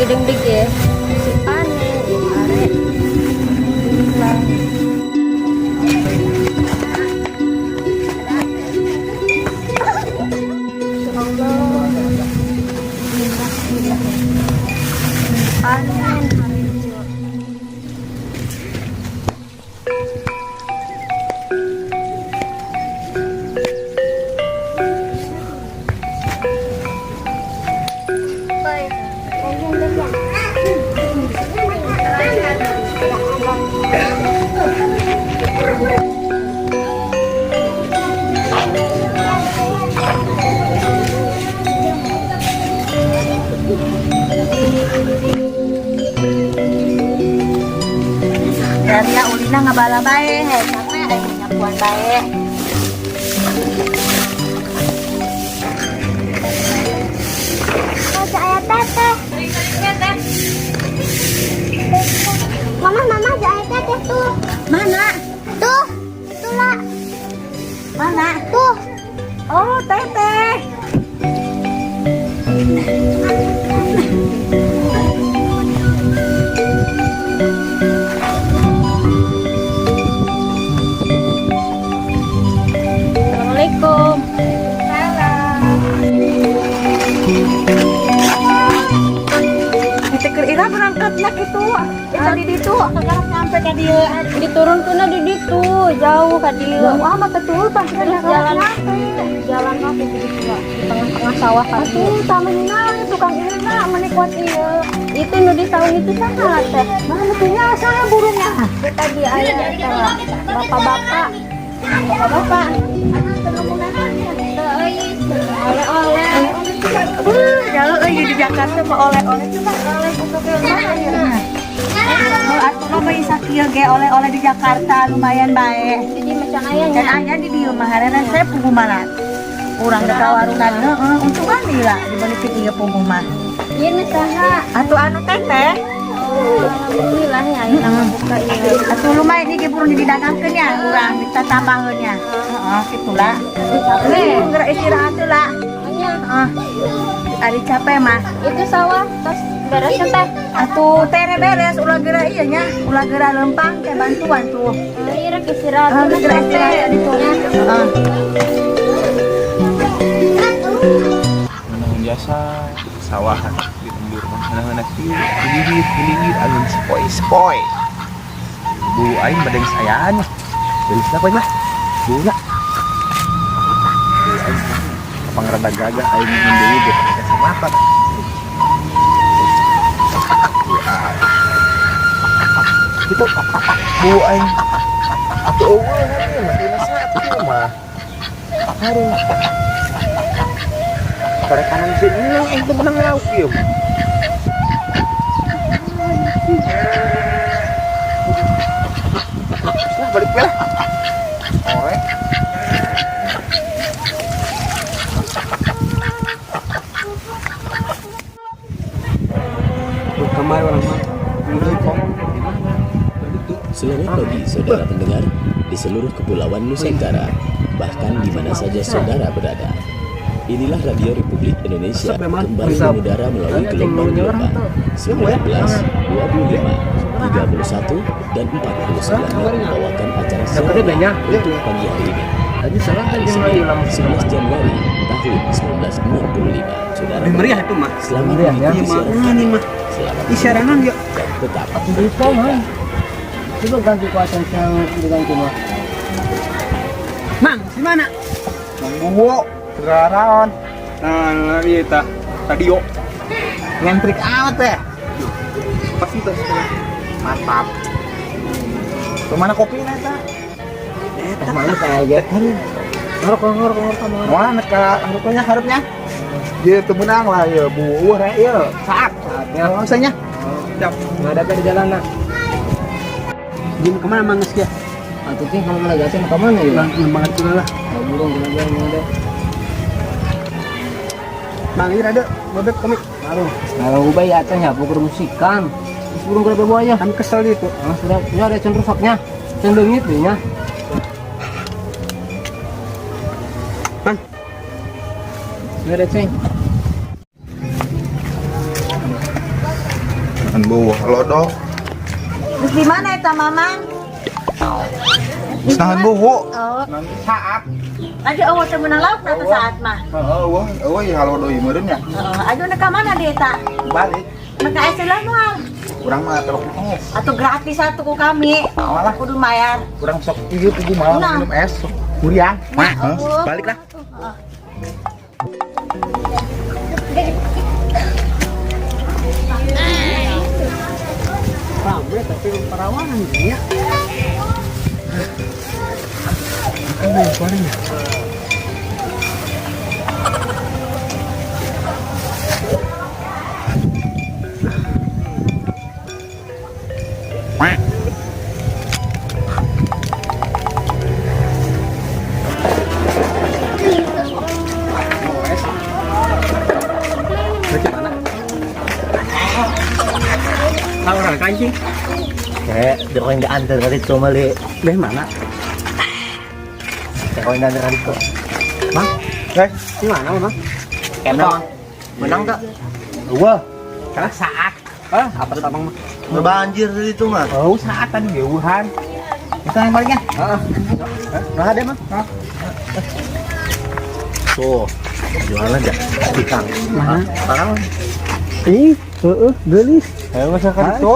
Geudeung deui ge musim panen ieu are. Alhamdulillah. Masya Allah. Alhamdulillah. Panen hari ini. Ya ulina ngabala bae, he capek aing nyapuan bae. Oh, aya teteh. Mama, mama, aya teteh tuh. Mana? Tuh, itulah. Mana? Tuh. Oh, teteh. Assalamualaikum. Teteh keur ira berangkatna kitu. Ya tadi ditu kagarak nyampe ka dieu. Diturunkeunna di ditu, jauh ka dieu. Jauh amat atuh, pan Terus jalan jalan kaki gitu lah, di tengah-tengah sawah ka dieu. Atuh tamenina tukang ieu na meuni kuat ieu. Itu nu di saung itu saha teh? Mana punya saya burungnya? Itu tadi aya eta bapak-bapak. Bapak-bapak. Teu euy, oleh-oleh. Jauh euy di Jakarta mah oleh-oleh, coba oleh untuk yang mana ya? Oh, atuh mah bae sakieu ge oleh-oleh di Jakarta lumayan bae. Jadi macan aya Dan nya. Aya di dieu mah harana saya puguh malah. Urang ka warungan heeh, untungan deui lah dibalikin ieu puguh mah. Ieu nu saha? Atuh anu teteh. Oh, alhamdulillah ya ayeuna ngabuka ieu. Atuh lumayan ini ge burung didagangkeun ya, urang ditatambahkeun nya. Heeh, kitulah. Capek. Geura istirahat heula. Nya, Heeh. Ari capek mah. Itu sawah tos beresnya teh. Atuh tere beres, ulah geura ieu nya, ulah geura lempang teh bantuan tuh. Ieu rek istirahat Ah, heula, geura capek. Istirahat itu. Heeh. Menangun jasa sawahan di lembur mah ngeunah kieu hilir hilir angin sepoi sepoi bu aing badeng sayaan mah geus lah poe mah bu lah bu aing kapangrada gagah aing mun deui ge pakai kacamata bu aing itu bu aing atuh eueuh mah tina satu mah aduh. Tarik kanan sini lang, itu menang lauk ya. Lah balik lah. Ore. Kamar orang mah. Selamat pagi, saudara pendengar di seluruh kepulauan Nusantara, bahkan di mana saja saudara berada. Inilah Radio Republik Indonesia kembali mengudara melalui gelombang-gelombang 19, 25, 31, dan 49 membawakan acara siaran untuk pagi hari ini. Hari Senin, 11 Januari tahun 1965. Saudara Lebih meriah itu mah. selamat mengikuti siaran kami. Selamat Isiaran ya. dan tetap merdeka. Coba ganti kuasa yang diganti mah. Mang, di mana? Buwo, segaraon. Nah, iya tah. Radio. Ngentrik amat teh. Pasti tuh. Mantap. Kemana kopi eta? Teh manis aja. Ngerokok, ngerokok, ngerokok. Wah, nek ka harupnya harupnya. Dia teu meunang lah ya, bu. Wah, ieu. Saat. Saatnya. Oh, saya. Siap. Nggak ada di jalan nah. Jim kemana mangas ya? Atau sih kamu mana gasin kemana ya? Bang, banget tuh lah. Nggak burung, nggak ada, nggak ada. Bang, ini ada bebek komik. Baru. Kalau ubay ya teh ya, bukur musikan. Terus burung berapa buahnya? Kami kesel itu. Ah, sudah, ya ada cenderung rusaknya. Cenderung itu ya. Bang, Nggak ada ceng. Kan beuh halodo. Terus di mana eta Mamang? Geus nahan beuh. Oh, Saat. aja eueuh teu meunang lauk na saat mah. Heeh, eueuh, eueuh ieu halodo ieu meureun nya. Heeh, aduh nek ka mana deui eta? Balik. Nek ka es lah moal. Urang mah telok es. Atau gratis atuh ku kami. Malah Kudu mayar. kurang sok ieu pugu malah Nah. minum es. Muriang. Nah, Hah? eueuh. Balik lah. Rame tapi perawanan ya. Aduh, paling ya. Mau es? Bagaimana? Tahu orang kancing? Kayak di yang diantar kali itu mali. Deh mana? Kayak yang diantar kali itu. Mang? Eh, Di mana, Mang? Emang menang tak? Wah, karena saat. Ah, apa sabang mah? Banjir tadi itu mah. Oh, saat tadi jauhan. kita yang baliknya. Heeh. Nah, ada mah. Tuh, jualan aja. Ikan. Mana? Parang. Ih, heeh, geulis. Ayo masa kan itu.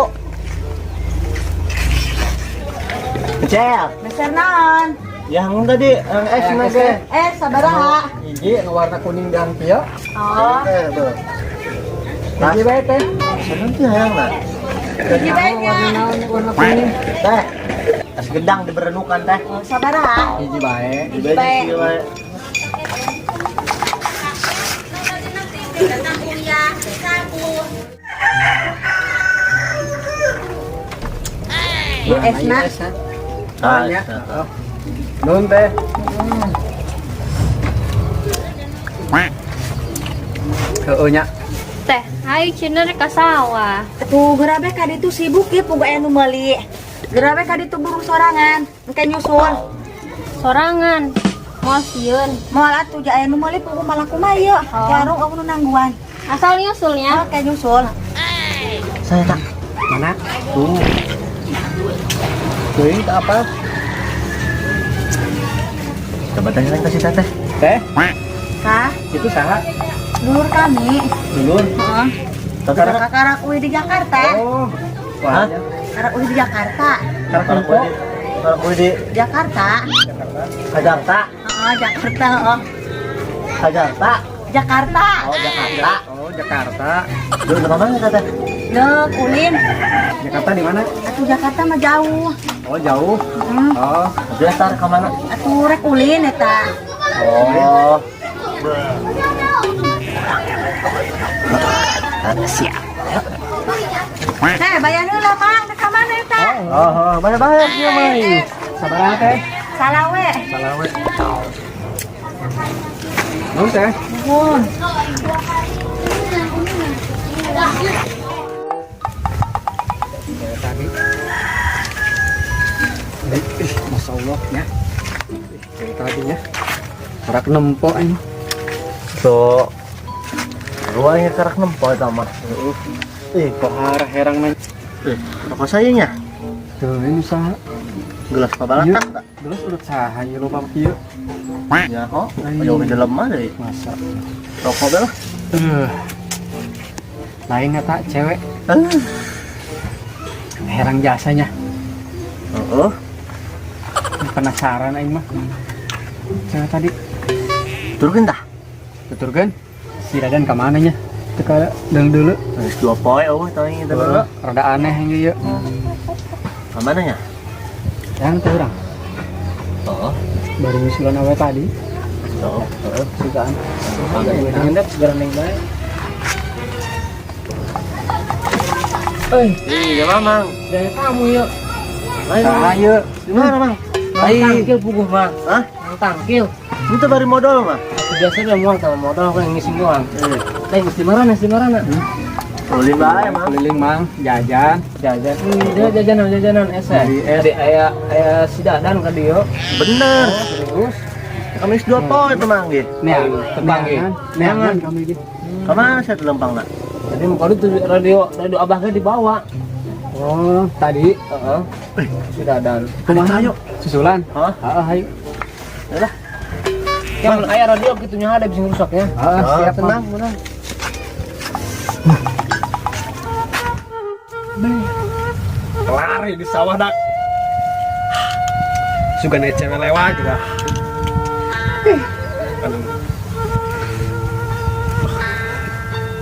Cel, Meser naon? yang tadi yang es Yang mah es teh. Eh, sabaraha? Hiji nu warna kuning dan pio. Oh, Eh, tuh. Hiji bae teh. Nanti hayang lah. hiji bae nya. Warna kuning. Teh, es gedang diberenukan teh. Oh, sabaraha? Hiji bae. Hiji bae. Hiji bae. Datang kuliah, sabu. Nah, Esna. esna. Ah, Ya. esna. Nuhun teh. Heeh nya. Teh, ayo cenah rek ka sawah. Tuh gerabe ka ditu sibuk ya pugu aya nu meuli. Gerabe ka ditu buru sorangan, engke nyusul. Sorangan. Moal sieun. Moal atuh ja aya nu meuli pugu malah kumaha ieu. Warung aku nu nangguan. Asal nyusulnya. Oke nyusul. Saya tak. Mana? Tuh. Teuing tak apa? Coba tanya lagi kasih teteh. Teh, Kah? itu saha? Dulur kami. Dulur. Heeh. Karak Karak uih di Jakarta. Oh. Wah. Karak uih di Jakarta. Karak nempo. Karak di Jakarta. Jakarta. Heeh, Jakarta, heeh. Jakarta. Jakarta. Oh, Jakarta. Oh, Jakarta. Dulu ke mana teteh? Leuk, ulin. Jakarta di mana? Atuh Jakarta mah jauh. Oh, jauh. Hmm. Oh, Biasa ke mana? Atuh rek ulin eta. Oh. Teh, bayar heula Mang, rek ka mana eta? Oh, oh, bayar-bayar dia mah. sabaraha teh? Salawe. Salawe. Nuhun teh. Nuhun. Kayak tadi. Ih, Masya Allah ya. Ih, kayak tadi ya. Karak nempo ini. Tuh. Ruangnya karak nempo eta mah. Ih, kok arah herang nanya. Eh, rokok saya nya. Tuh, ini saha? Gelas pabalatak tak? Gelas udah saha ieu lupa kieu. Ya, oh, jauh di dalam mah deh. Masa. Rokok bela. Lain eta cewek. Herang jasanya. Heeh. Penasaran aing mah. Cewek tadi Turun tah. tuturkeun si Dadan ka mana nya? Teu ka deung dulu. Geus 2 poe eueuh tah ieu teh. Rada aneh ieu. Ka mana nya? Yang teh urang. Oh, Baru nyusulan awe tadi. oh, Heeh, sukaan. Ngendap garandeng bae. Eh, Iya, Mamang. dari tamu yuk. Lain. Ayo. Di mana, Mang? Mang tangkil puguh, Mang. Hah? Mang tangkil. Itu bari modal mah. Biasa dia mual sama modal aku yang ngisi doang. Eh, mesti marah, mesti marah, nak. Ulin bae, Mang. Keliling Mang, jajan. Jajan. Dia jajanan, jajanan es. Beli es. Di aya aya si Dadan ka dieu. Bener. Serius. Kami geus 2 poe itu, Mang, ge. Nih, Tepang, ge. neangan kami ge. Ka mana saya lempang nak? Tadi mau tuh radio radio abah ge dibawa. Oh, tadi. Heeh. Si Dadan. Kumaha ayo? Susulan. Hah? Heeh, ayo. Udah. Yang aya radio kitu nya ada bisa rusaknya. Heeh, siap, tenang, Mang. tenang. Lari di sawah dak. Suka naik cewek lewat gitu. Aduh.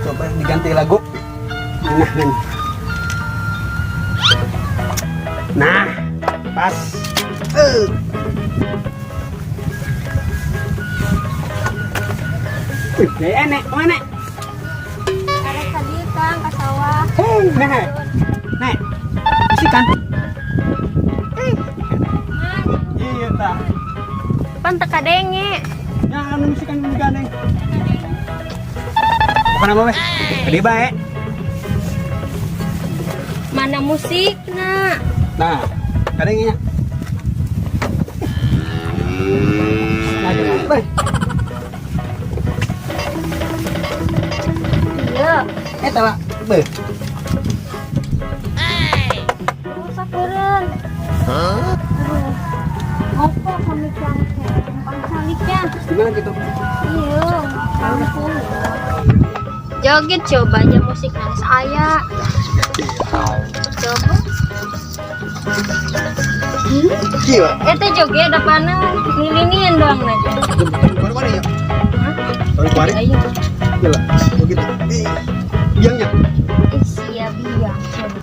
Coba diganti lagu. Nah, nah. Nah, pas. Wih, enek, mana? Arek ka dieu Kang ka sawah. Hei, nek. Nek. Isi kan? Iya tah. Pan teu kadenge. Ya, anu musikan gandeng. Bukan apa weh? Gede bae. Mana musikna? Nah, kadengnya. Nah, jangan weh. Iya. Eta lah. Beuh. Rusak beureun. Aduh. Ngopo kami teh? Pangsaliknya. Gimana gitu? Iya, kampung. Joget coba aja musik nangis aya. Coba. Gila. Eta joget dapana nilinian doang aja. Kuari ya. Kuari. Ayo. Gila. Begitu. Biangnya. Eh, sia biang. Coba.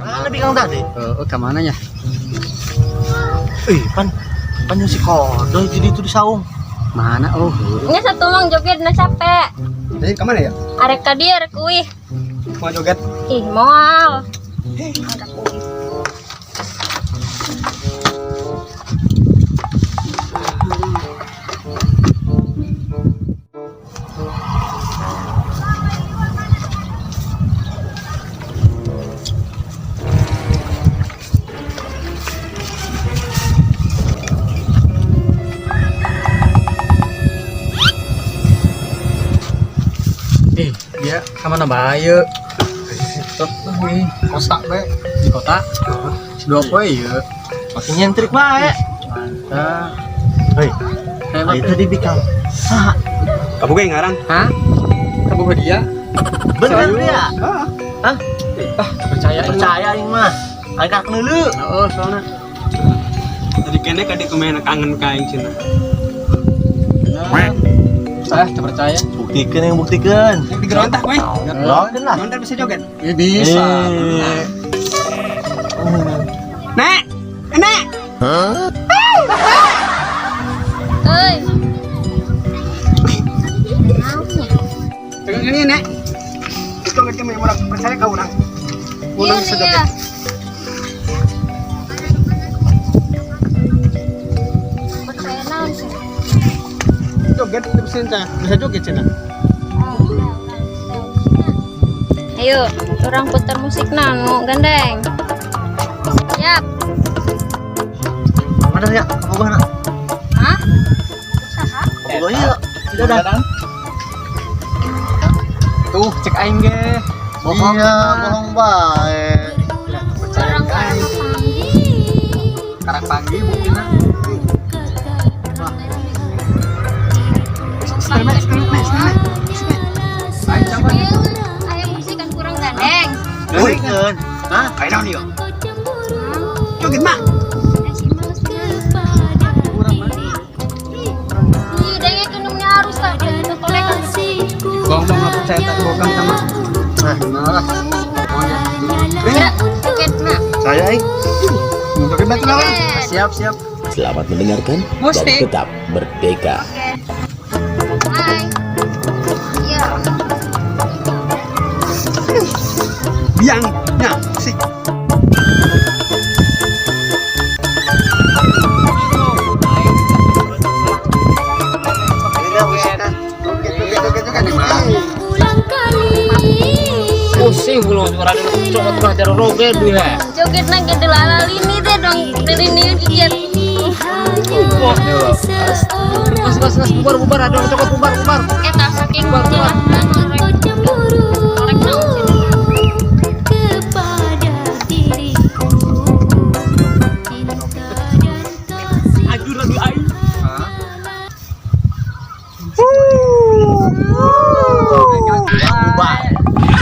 Mana lebih kang tadi? Oh, ke mana ya? Eh, pan pan si kodol jadi itu di saung. Mana? Oh. Ini satu mang joget na capek. Jadi ke mana ya? Arek ka dieu arek uih. Mau joget? Ih, moal. Arek uih. Eh, dia kemana bae? Tuh, nih, kota bae di kota. Dua poe ya. Makin nyentrik bae. Mantap. Hei, Hebat. itu di bikang. Saha? Kamu kayak ngarang. Hah? Kamu dia? Bener dia. Hah? Hah? Ah, percaya Percaya aing mah. Aing kak neuleu. Oh, soalnya. Jadi kene kadi kumaha kangen ka aing cenah. Saya percaya. Buktikan yang buktikan. Digerontak weh. Gerontak lah. Gerontak bisa joget. Ya bisa. Nek, nek. Euy. Naonnya? Pegang ini, Nek. Itu ngerti mau orang percaya kau orang. Iya Orang bisa nih joget. ya. Percaya naon sih? Joget bisa bisa joget cenah. Ayo, orang putar musik nu gandeng. Siap. Mana ya? Apa gua nak? Hah? Saha? Apa gua ieu? Tidak ada. Tuh, cek aing ge. Bohong. Iya, bohong bae. Percaya Orang ka aing. panggil. Karak panggi buktina. Aing coba. Ayo musik kan kurang gandeng. Buktikan. Hah? Aing naon ieu? Joget mak. Eh, si Mas. Kurang mah. Ih, denge kenumnya harus tak ada tolekan. Bohong dong nggak percaya tak bohong sama. Nah, lah. Ya, joget nak. Saya aing. Joget batu lawan. Siap, siap. Selamat mendengarkan dan Musik. tetap merdeka. Oke. Hai. Iya. Biang, ya, sik. Ini dah musikan. Joget, joget, joget, joget nih, Mak. Pusing belum radio cokot mah cara roget dia. Joget nak gede lala lini teh dong. Lini gigian. Mas mas mas bubar bubar ada cokot bubar bubar. Eta saking jelasna ngorek. Ngorek na Bye.